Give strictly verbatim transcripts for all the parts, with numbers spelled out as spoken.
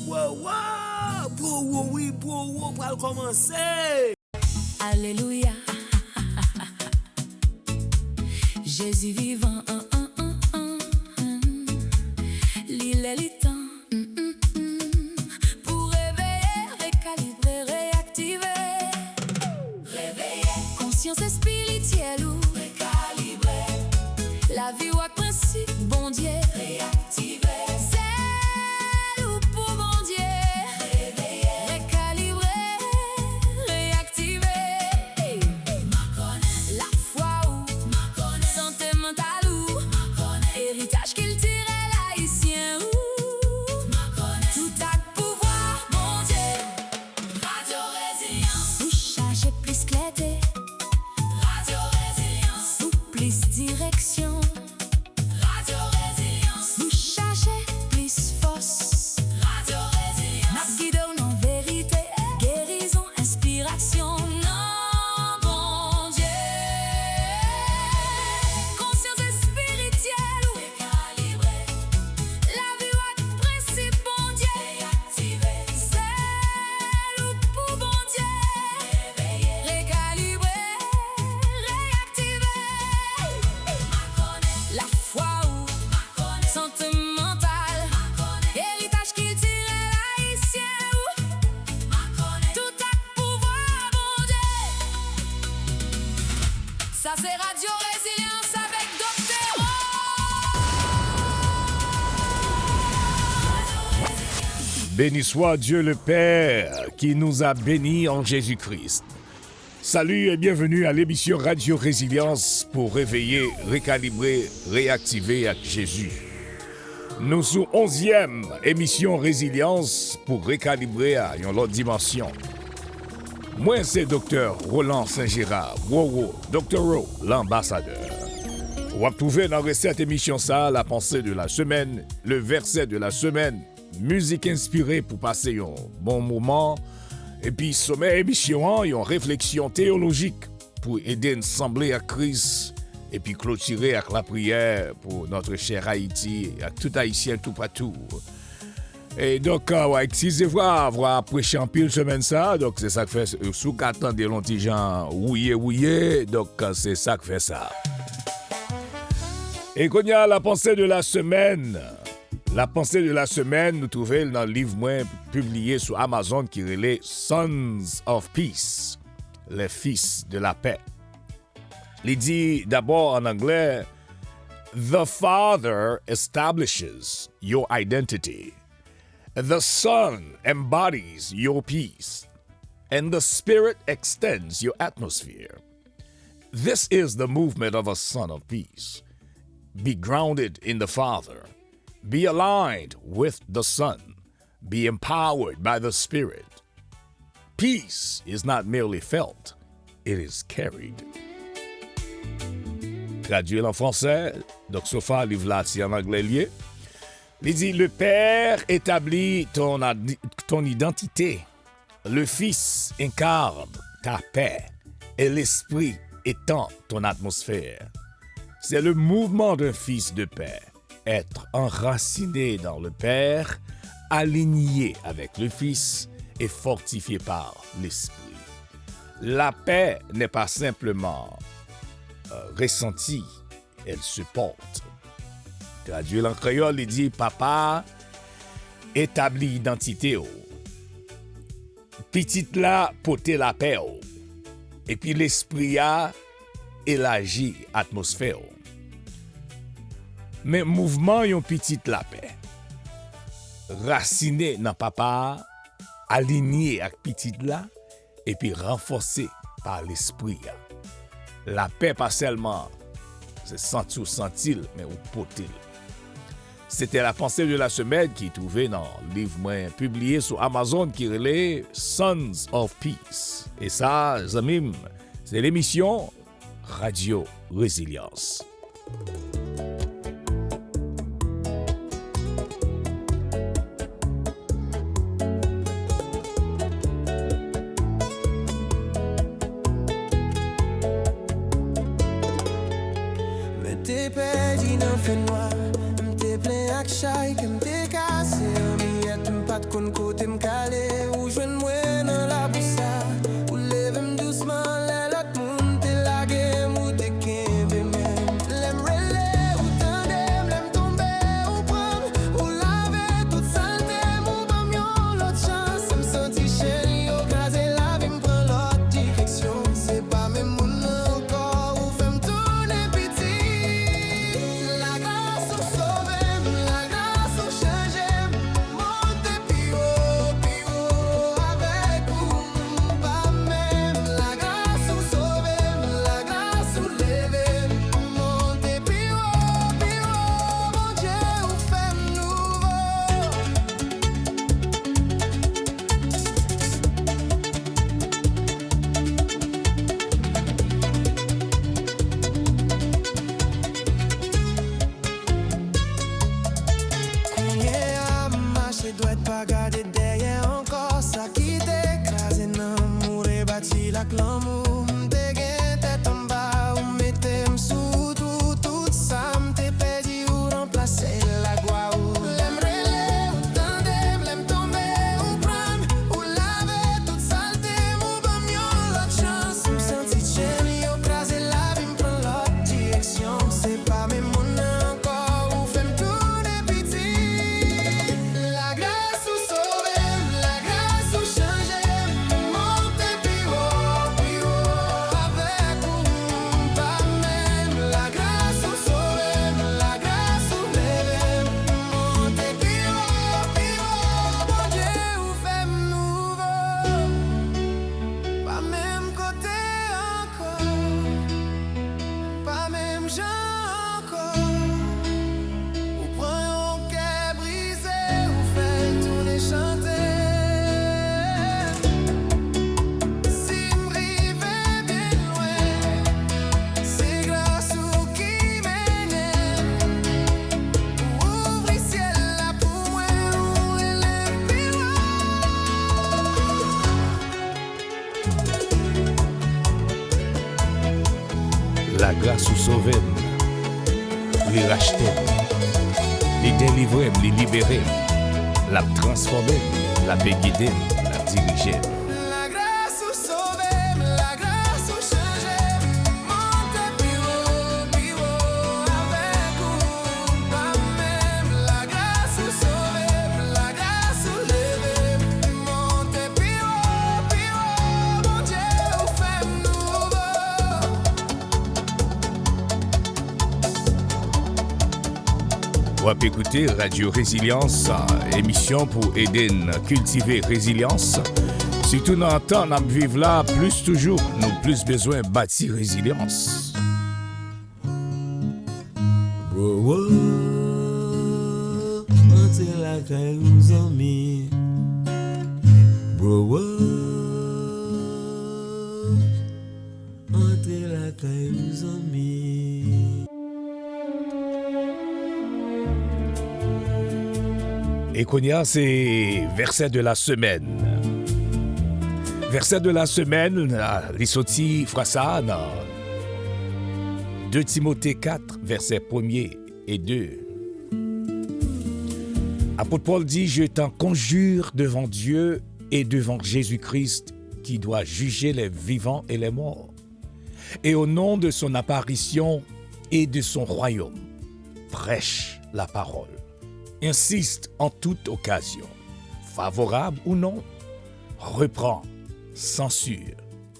Wow, wow! Pwowo, wi, pwowo pral kòmanse! Alelouya. Jezi vivan, an, an, an, an. Li lè, li tan, mm, mm, mm. Pou reveye, rekalibre, reyaktive. Reveye konsyans espirityèl ou. Rekalibre. Lavi w ak prensip Bondye. Reyaktive. Zèl ou pou Bondye. Reveye. Rekalibre. Reyaktive. Lafwa ou. Sante mantal ou. Eritaj kiltirèl ayisyen ou. Tout ak pouvwa Bondye. Radyo Rezilyans. Ou chache plis klète. Radyo Rezilyans. Ou plis direksyon. Radyo Rezilyans. Ou chache plis fòs. Radyo Rezilyans. N ap gide w nan verite, gerizon, enspirasyon nan Bondye. Konsyans espirityèl ou. Rekalibre. Lavi w ak prensip Bondye. Reyaktive. Zèl ou pou Bondye. Reveye. Rekalibre. Reyaktive. Lafwa ou. Sante mantal. Eritaj kiltirèl ayisyen ou. Tout ak pouvwa Bondye. Sa se Radyo Rezilyans avèk Doktè O. Béni soit Dieu le Père qui nous a bénis en Jésus-Christ. Salut et bienvenue à l'émission Radio Résilience pour réveiller, récalibrer, réactiver avec Jésus. Nou sou onzyèm emisyon Rezilyans pou rekalibre a yon lòt dimansyon. Mwen se Doktè Roland Saint Gérard, Wowo, Doktè Ro, lanbasadè. W ap twouve nan resèt emisyon sa a, la pensée de la semaine, le verset de la semaine, mizik enspire pou pase yon bon moman, epi somè emisyon an, yon refleksyon teyolojik pou ede n sanble ak Kris, epi klotire ak lapriyè pou notre cher Haïti, ak tout Ayisyen toupatou. E donk, euh, w a eskize vwa, vwa ap preche anpil semèn sa, donk se sa k fè, si w ka tande l yon ti jan wouye wouye, donk, euh, se sa k fè sa. E kounye a, la pensée de la semaine. La pensée de la semaine, nou twouve l nan liv mwen pibliye sou Amazon ki rele Sons of Peace, les fils de la paix. Li di dabò an anglè, "The Father establishes your identity. The Son embodies your peace. And the Spirit extends your atmosphere. This is the movement of a son of peace. Be grounded in the Father. Be aligned with the Son. Be empowered by the Spirit. Peace is not merely felt, it is carried." Tradui l an fransè, donk, so far, liv la, se an anglè l ye. Li di, "Le Père établit ton ad-, ton identité. Le Fils incarne ta paix. Et l'Esprit étend ton atmosphère. C'est le mouvement d'un fils de paix. Être enraciné dans le Père, aligné avec le Fils et fortifié par l'Esprit." Lapè n'est pas simplement, euh, ressentie, elle se porte. Tradui l an kreyòl, li di, Papa a etabli idantite w. Pitit la pote lapè w. Epi Lespri a elaji atmosfè w. Men mouvman yon pitit lapè, rasine nan Papa a, alinye ak Pitit la, epi ranfòse pa Lespri a. Lapè pa sèlman se santi w santi l, men ou pote l. Se te la pensée de la semaine ki twouve nan liv mwen pibliye sou Amazon ki rele Sons of Peace. E sa, zanmi m, se lemisyon Radyo Rezilyans. Mwen te pèdi nan fènwa, m te plen ak chay, kè m te kase an miyèt, m pa t konn Gade dèyè ankò, sa ki te kraze nan mou, rebati l ak lanmou. M te gen tèt anba, ou mete m sou tou, tout sa m te pèdi, ou ranplase l ak glwa ou. Lè m rele, ou tande m, lè m tonbe, ou pran m, ou lave tout salte m, ou ban m yon lòt chans. M santi chèn yo kraze lavi m, pran lòt direksyon. Se pa menm moun nan ankò, ou fè m tounen piti. Lagras ou sove m, lagras ou chanje m, monte pi wo, pi wo. Avèk ou m pa menm. Lagras ou sove m, lagras ou leve m, monte pi wo, pi wo. Bondye ou fè m nouvo, pa menm kote ankò, pa menm jan ankò. Ou pran yon kè brize, ou fè l tounen chante. Si m rive byen lwen, se gras ou ki mennen m. Ou ouvri syèl la pou mwen, ou rele m pi wo. Lagras ou sove m, li rachte m, li delivre m, li libere m, l ap transfòme m, l ap gide m, l ap dirije m. Lagras ou sove m, lagras ou chanje m, monte pi wo, pi wo avèk ou, pa menm. Lagras ou sove m, lagras ou leve m, monte pi wo, pi wo. Bondye ou fè m nouvo. W ap ekoute Radyo Rezilyans, emisyon pou ede n kiltive rezilyans. Sitou nan tan n ap viv la, plis toujou, nou plis bezwen bati rezilyans. Bro, wo, antre lakay ou, zanmi. Bro, wo, antre lakay ou, zanmi. E kounye a, se vèsè de la semèn. Vèsè de la semèn, ah, li soti fwa sa a nan de Timote kat, vèsè premye e de. Apot Pòl di, "Je t'en conjure devant Dieu et devant Jésus-Christ, qui doit juger les vivants et les morts, et au nom de son apparition et de son royaume, prêche la parole. Insiste en toute occasion, favorable ou non, reprend, censure,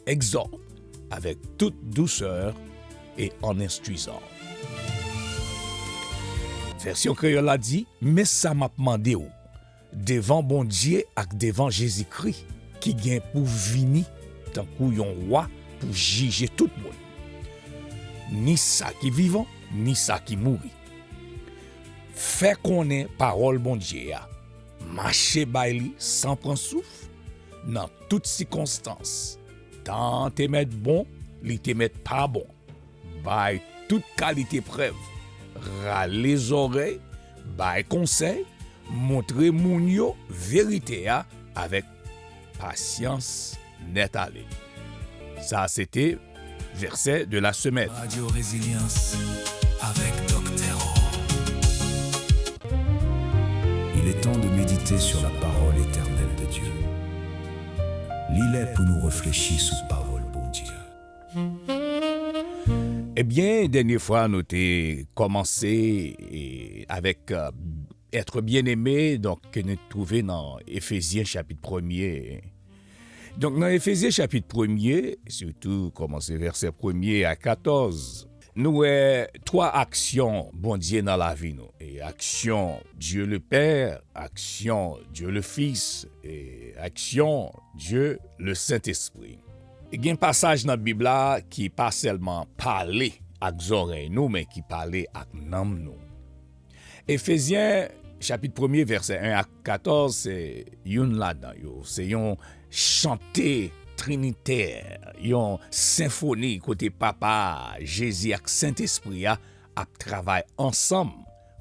exhorte avec toute douceur et en instruisant." Vèsyon kreyòl la di, "Men sa m ap mande w, devan Bondye ak devan Jezikri, ki gen pou vini tankou yon wa pou jije tout moun, ni sa ki vivan, ni sa ki mouri. Fè konnen pawòl Bondye a, mache bay li san pran souf, nan tout sikonstans. Tan an te mèt bon, li te mèt pa bon. Bay tout kalite prèv, rale zòrèy, bay konsèy, montre moun yo verite a avèk pasyans nèt ale." Sa a se te vèsè de la semèn. Radio Résilience avec Docteur O. Il est temps de méditer sur la parole éternelle de Dieu. Li lè pou nou reflechi sou pawòl Bondye a. Ebyen, dènye fwa nou te kòmanse, e, avèk, e, Être bien-aimé, donk, ke nou twouve nan Efezyen chapit premye. Donk, nan Efezyen chapit premye, sitou kòmanse vèsè premye a katòz, nou wè twa aksyon Bondye nan lavi nou. E aksyon Dieu le Père, aksyon Dieu le Fils, e aksyon Dieu le Saint-Esprit. Gen pasaj nan Bib la ki pa sèlman pale ak zòrèy nou, men ki pale ak nanm nou. Efezyen, chapit premye, vèsè en a katòz, se youn ladan yo. Se yon chante trinitè, yon senfoni kote Papa a, Jezi ak Sentespri a ap travay ansanm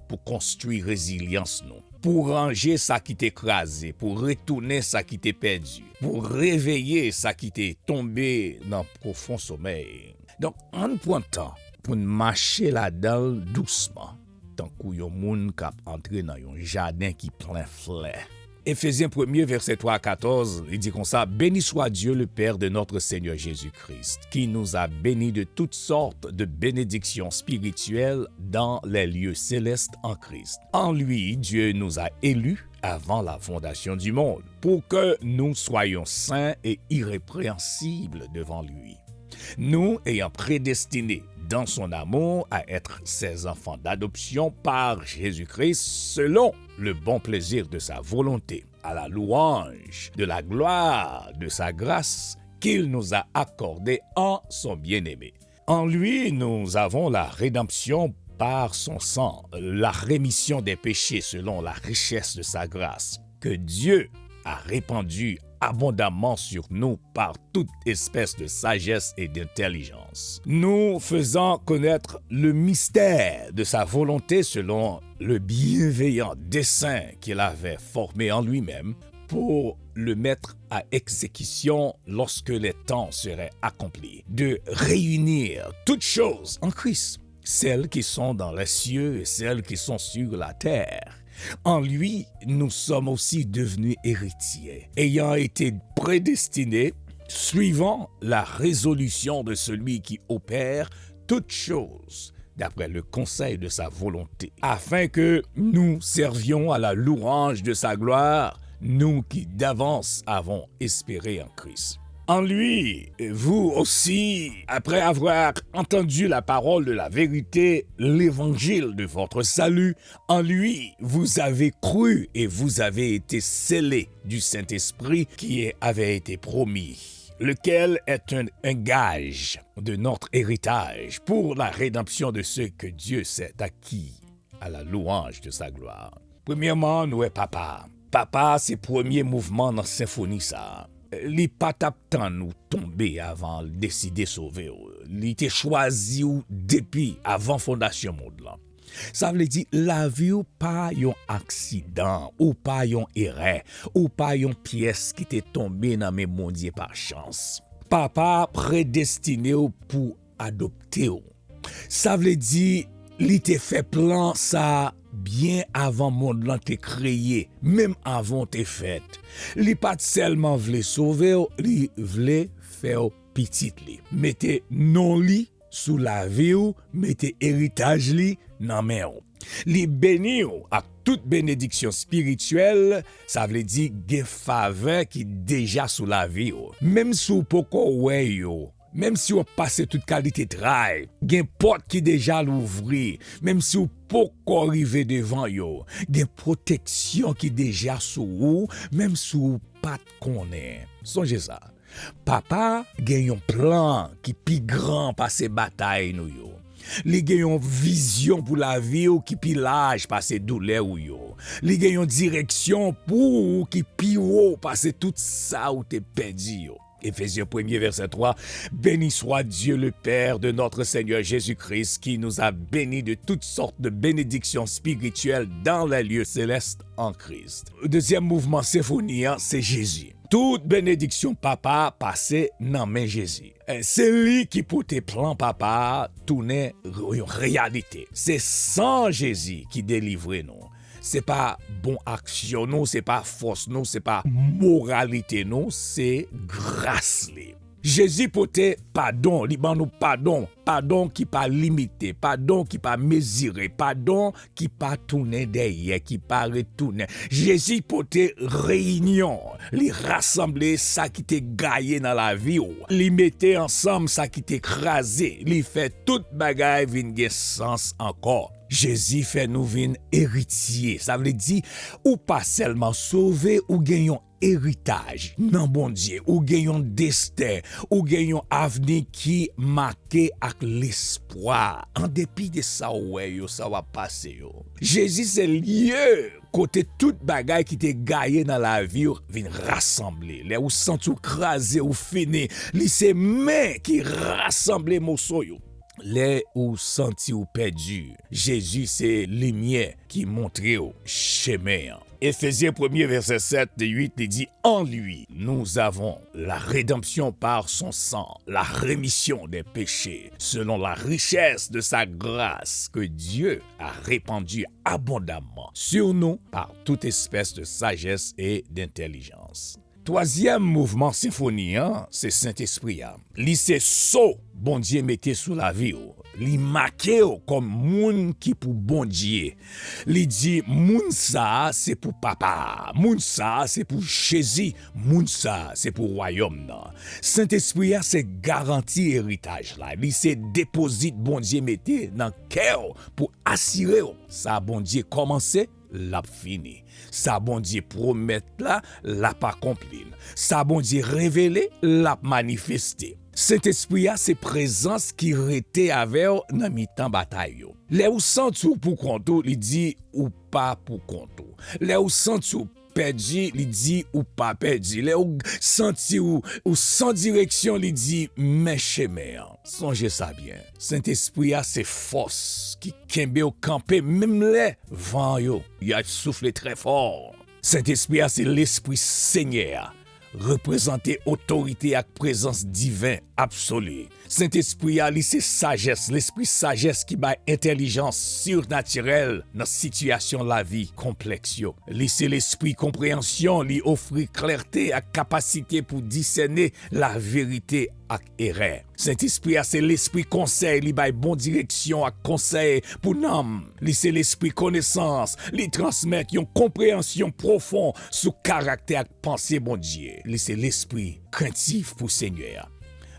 pou konstwi rezilyans nou. pou ranje sa ki te kraze, pou retounen sa ki te pèdi, pou reveye sa ki te tonbe nan pwofon somèy. Donk, ann pran tan pou n mache ladan l dousman, tankou yon moun k ap antre nan yon jaden ki plen flè. Efezyen premye, vèsè twa a katòz, li di konsa, Béni soit Dieu, le Père de notre Seigneur Jésus-Christ, qui nous a bénis de toutes sortes de bénédictions spirituelles dans les lieux célestes en Christ. En lui, Dieu nous a élus avant la fondation du monde, pour que nous soyons saints et irrépréhensibles devant lui. Nous ayant prédestinés dans son amour à être ses enfants d'adoption par Jésus-Christ, selon le bon plaisir de sa volonté, à la louange de la gloire de sa grâce qu'il nous a accordée en son bien-aimé. En lui, nous avons la rédemption par son sang, la rémission des péchés selon la richesse de sa grâce, que Dieu a répandue abondamment sur nous par toute espèce de sagesse et d'intelligence, nous faisant connaître le mystère de sa volonté selon le bienveillant dessein qu'il avait formé en lui-même pour le mettre à exécution lorsque les temps seraient accomplis, de réunir toutes choses en Christ, celles qui sont dans les cieux et celles qui sont sur la terre. En lui, nous sommes aussi devenus héritiers, ayant été prédestinés suivant la résolution de celui qui opère toutes choses d'après le conseil de sa volonté, afin que nous servions à la louange de sa gloire, nous qui d'avance avons espéré en Christ. En lui, vous aussi, après avoir entendu la parole de la vérité, l'évangile de votre salut, en lui, vous avez cru et vous avez été scellés du Saint-Esprit qui avait été promis, lequel est un, un gage de notre héritage pour la rédemption de ceux que Dieu s'est acquis à la louange de sa gloire. Premyèman, nou wè papa. Papa se premye mouvman nan senfoni sa a. Li pa t ap tann ou tonbe avan l deside sove w. Li te chwazi w depi avan fondasyon mond lan. Sa vle di, lavi w pa yon aksidan, ou pa yon erè, ou pa yon pyès ki te tonbe nan men Bondye pa chans. Papa predestine w pou adopte w. Sa vle di, li te fè plan sa a byen avan mond lan te kreye, menm avan w te fèt. Li pa t sèlman vle sove w, li vle fè w pitit li. Mete non li sou lavi w, mete eritaj li nan men w. Li beni w ak tout benediksyon espirityèl, sa vle di gen favè ki deja sou lavi w. Menm si w poko wè yo, menm si w ap pase tout kalite tray, gen pòt ki deja louvri, menm si w poko rive devan yo, gen pwoteksyon ki deja sou ou, menm si w pa t konnen. Sonje sa. Papa gen yon plan ki pi gran pase batay nou yo. Li gen yon vizyon pou lavi w ki pi laj pase doulè ou yo. Li gen yon direksyon pou ou ki pi wo pase tout sa ou te pèdi yo. Éphésiens premier, verset trois, Béni soit Dieu le Père de notre Seigneur Jésus-Christ, qui nous a bénis de toutes sortes de bénédictions spirituelles dans les lieux célestes en Christ. Dezyèm mouvman senfoni an, se Jezi. Tout benediksyon Papa a pase nan men Jezi. Eh, se li ki pote plan Papa a tounen yon reyalite. Se san Jezi ki delivre nou. Se pa bon aksyon nou, se pa fòs nou, se pa moralite nou, se gras li. Jezi pote padon, li ban nou padon, padon ki pa limite, padon ki pa mezire, padon ki pa tounen dèyè, ki pa retounen. Jezi pote reyinyon, li rasanble sa ki te gaye nan lavi w, li mete ansanm sa ki te kraze, li fè tout bagay vin gen sans ankò. Jezi fè nou vin eritye, sa vle di ou pa sèlman sove, ou gen yon eritaj nan Bondye, ou gen yon desten, ou gen yon avni ki make ak lespwa. An depi de sa w wè yo, sa w ap pase yo, Jezi se lye kote tout bagay ki te gaye nan lavi w vin rasanble. Lè ou santi w kraze, ou fini, li se men ki rasanble moso yo. lè ou santi w pèdi, Jezi se limyè ki montre w chemen an. Efezyen premye vèsè sèt, uit, li di, En lui, nous avons la rédemption par son sang, la rémission des péchés, selon la richesse de sa grâce que Dieu a répandue abondamment sur nous par toute espèce de sagesse et d'intelligence. Twazyèm mouvman senfoni an se Sentespri a. Li se so Bondye mete sou lavi w. Li make w kòm moun ki pou Bondye. Li di, moun sa a se pou Papa a, moun sa a se pou Jezi, moun sa a se pou wayòm nan. Sentespri a se garanti eritaj la. Li se depozit Bondye mete nan kè w pou asire w sa Bondye kòmanse, l ap fini. Sa Bondye pwomèt la, l ap akonpli l. Sa Bondye revele, l ap manifeste. Sentespri a se prezans ki rete avè w nan mitan batay yo. Lè ou santi w poukont ou, li di ou pa poukont ou. Lè ou santi w pèdi, li di ou pa pèdi. Lè ou santi w, ou san direksyon, li di men chemen an. Sonje sa byen. Sentespri a se fòs ki kenbe w kanpe menm lè van yo, y ap soufle trè fò. Sentespri a se Lespri Senyè a, reprezante otorite ak prezans diven absoli. Sentespri a, li se sajès, lespri sajès ki bay entèlijans sirnatirèl nan sitiyasyon lavi konplèks yo. Li se lespri konpreyansyon, li ofri klète ak kapasite pou disène laverite ak erè. Sentespri a se lespri konsèy, li bay bon direksyon ak konsèy pou nanm. Li se lespri konesans, li transmèt yon konpreyansyon pwofon sou karaktè ak panse Bondye. Li se lespri krentif pou Senyè a.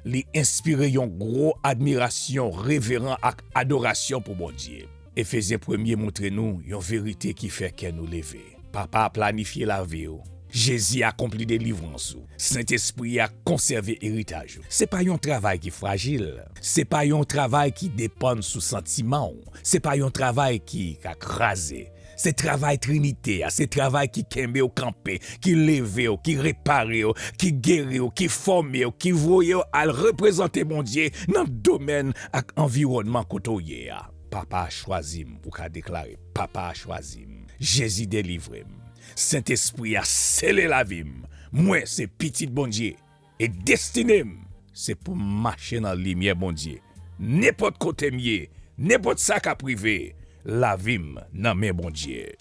Li enspire yon gwo admirasyon, reveran ak adorasyon pou Bondye. Efezyen premye montre nou yon verite ki fè kè nou leve. Papa a planifye lavi w. Jezi akonpli delivrans ou. Sentespri a konsève eritaj ou. Se pa yon travay ki frajil. Se pa yon travay ki depann sou santiman w. Se pa yon travay ki ka kraze. Se travay Trinite a, se travay ki kenbe w kanpe, ki leve w, ki repare w, ki geri w, ki fòme w, ki voye w al reprezante Bondye nan domèn ak anviwònman kote w ye a. Papa a chwazi m, ou ka deklare, Papa a chwazi m. Jezi delivre m. Sentespri a sele lavi m. Mwen se pitit Bondye. E destine m, se pou m mache nan limyè Bondye. Nenpòt kote m ye, nenpòt sa k ap rive, lavi m nan men Bondye.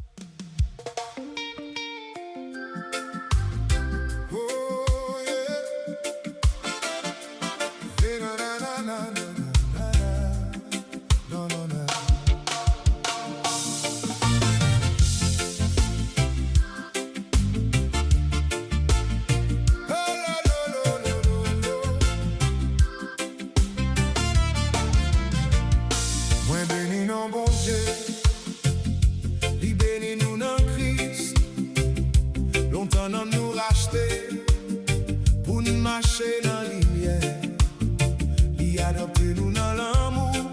Mwen beni non Bondye, li beni nou nan Kris. Lontan nanm nou rachte pou n mache nan limyè. Li adopte nou nan lanmou,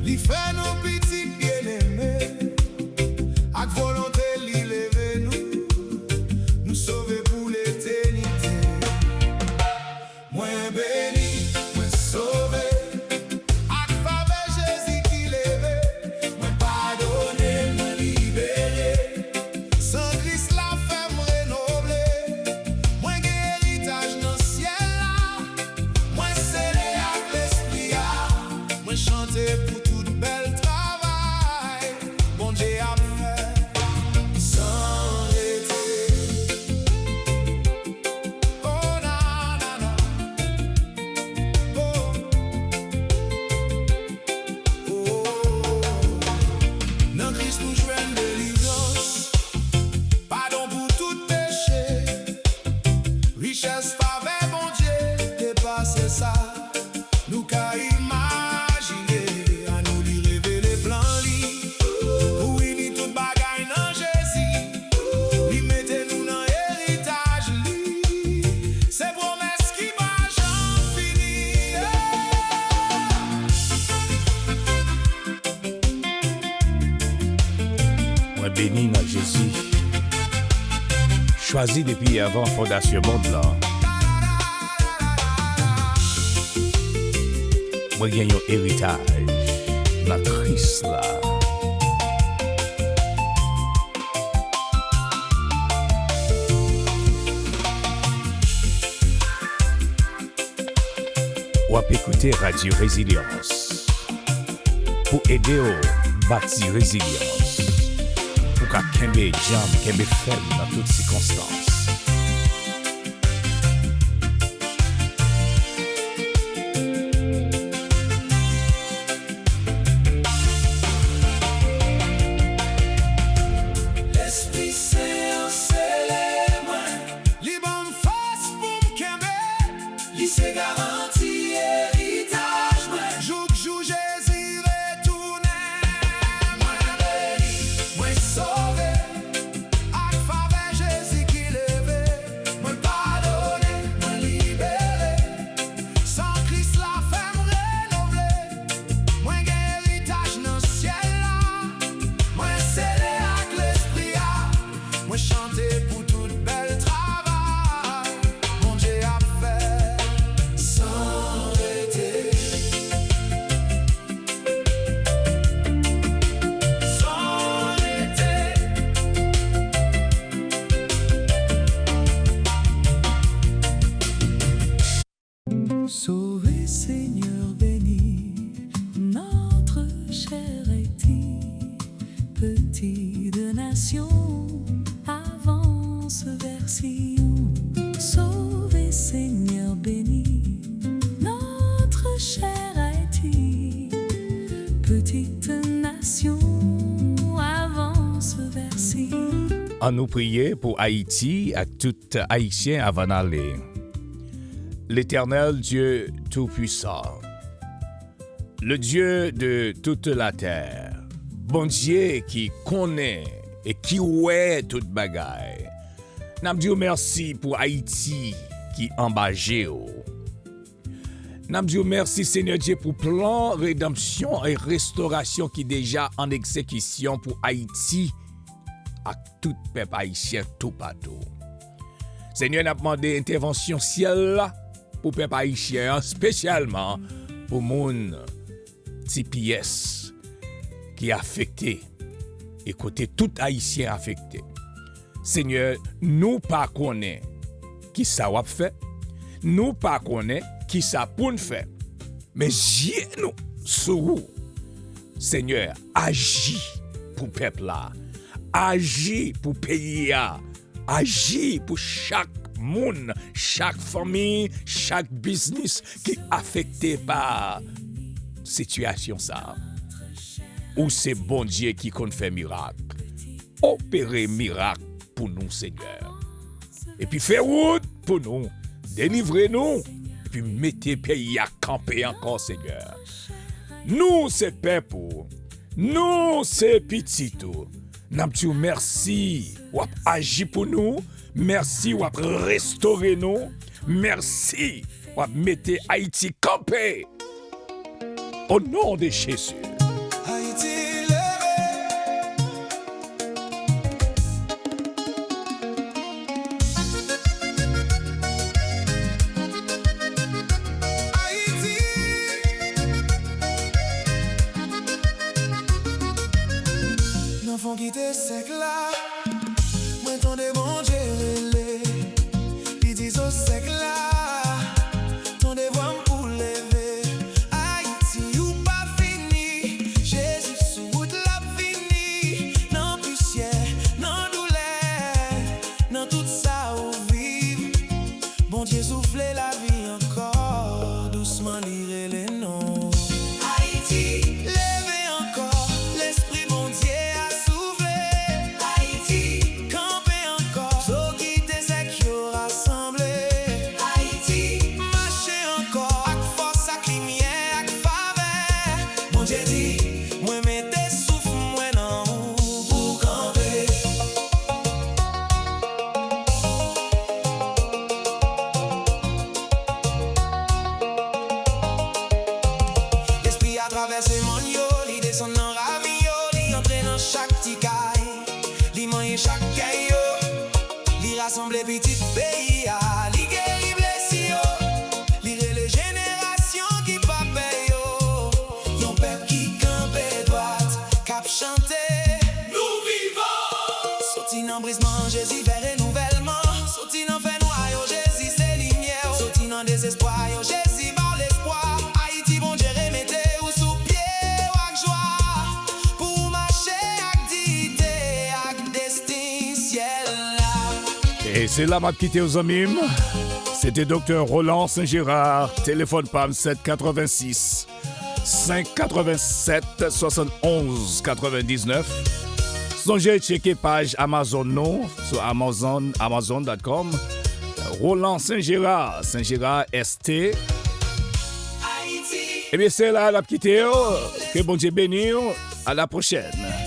li fè nou pitit byeneme. Ak volonte li leve nou, nou sove pou letenite. Mwen beni, mwen sove, ak favè Jezi ki leve. Mwen padone, mwen libere. San Kris la fè m renoble. Mwen gen eritaj nan syèl la. Mwen sele ak Lespri a. Mwen chante pou tout bèl travay Bondye ap fè san rete. Oh, na, na, na. Oh. Oh. Nan Kris nou jwenn delivrans, padon pou tout peche. Richès favè Bondye depase sa nou ka imajine. Annou li revele plan li pou ini tout bagay nan Jezi. Li mete nou nan eritaj li. Se pwomès ki pa janm fini. Mwen beni nan Jezi. Chwazi depi avan fondasyon mond lan. Mwen gen yon eritaj nan Kris la. W ap ekoute Radyo Rezilyans pou ede w bati rezilyans, pou w ka kenbe djanm, kenbe fèm nan tout sikonstans. Lespri Sen an sele mwen. Li ban m fòs pou m kenbe. Li se garanti eritaj mwen. Jouk jou Jezi retounen, mwen beni, mwen sove. Ak favè Jezi ki leve, mwen padone, mwen libere. San Kris la fè m renove. Mwen gen eritaj nan syèl la. Mwen sele ak Lespri a. Mwen chante pou tout bèl travay Bondye ap fè san rete. San rete. Sauvé, Seigneur béni, notre cher Haïti, petit de nation, avance vers Sion. Sauvé, Seigneur béni, notre cher Haïti, petite nation, avance vers Sion. Annou priye pou Ayiti ak tout Ayisyen avan n ale. Letènèl Dye Toupisan, le Dieu de toute la terre, Bondye ki konnen e ki wè tout bagay, n ap di w mèsi pou Ayiti ki anba je w. N ap di w mèsi, Senyè Dye, pou plan redanmsyon e restorasyon ki deja an egzekisyon pou Ayiti ak tout pèp ayisyen toupatou. Senyè, n ap mande entèvansyon syèl la pou pèp ayisyen an, espesyalman pou moun T P S ki afekte e kote tout Ayisyen afekte. Senyè, nou pa konnen kisa w ap fè, nou pa konnen kisa pou n fè, men zye nou sou ou. Senyè, aji pou pèp la, aji pou peyi a, aji pou chak moun, chak fanmi, chak biznis ki afekte pa sitiyasyon sa a. Ou se Bondye ki konn fè mirak. Opere mirak pou nou, Senyè. Epi fè wout pou nou, delivre nou, epi mete peyi a kanpe ankò, Senyè. Nou se pèp ou, nou se pitit ou. N ap di w mèsi, w ap aji pou nou. Mèsi, w ap restore nou. Mèsi, w ap mete Ayiti kanpe. O non de Jezi. Ayiti leve. Ayiti. Nan fon kite sèk la, mwen tande Bondye rele. Li di zo sèk la, tande vwa m pou leve. Ayiti, ou pa fini. Jezi sou wout l ap vini. Nan pisyè, nan doulè, nan tout sa ou viv, Bondye soufle lavi ankò. Dousman li rele non. Ayiti, leve ankò. Lespri Bondye a soufle. Ayiti, kanpe ankò. Zo kite sèk yo rasanble. Ayiti, mache ankò. Ak fòs, ak limyè, ak favè. Bondye di, mwen mete souf mwen nan ou pou w kanpe. Lespri a travèse mòn yo, li desann nan ravin yo, li antre nan chak ti kay, li manyen chak kèy yo, li rasanble pitit peyi a, li geri blesi yo, li rele jenerasyon ki pa pè yo. Se la m ap kite w, zanmi m. Se te Doktè Roland Saint Gérard, telefòn pa m sèt katrevensis, senk katrevennsèt, swasannonz, katrevendiznèf. Sonje tcheke paj Amazon nou sou Amazon, amazon dot com. Roland Saint Gérard, Saint Gérard S T. Ebyen, se la n ap kite w. Ke Bondye beni w. A la pwochèn.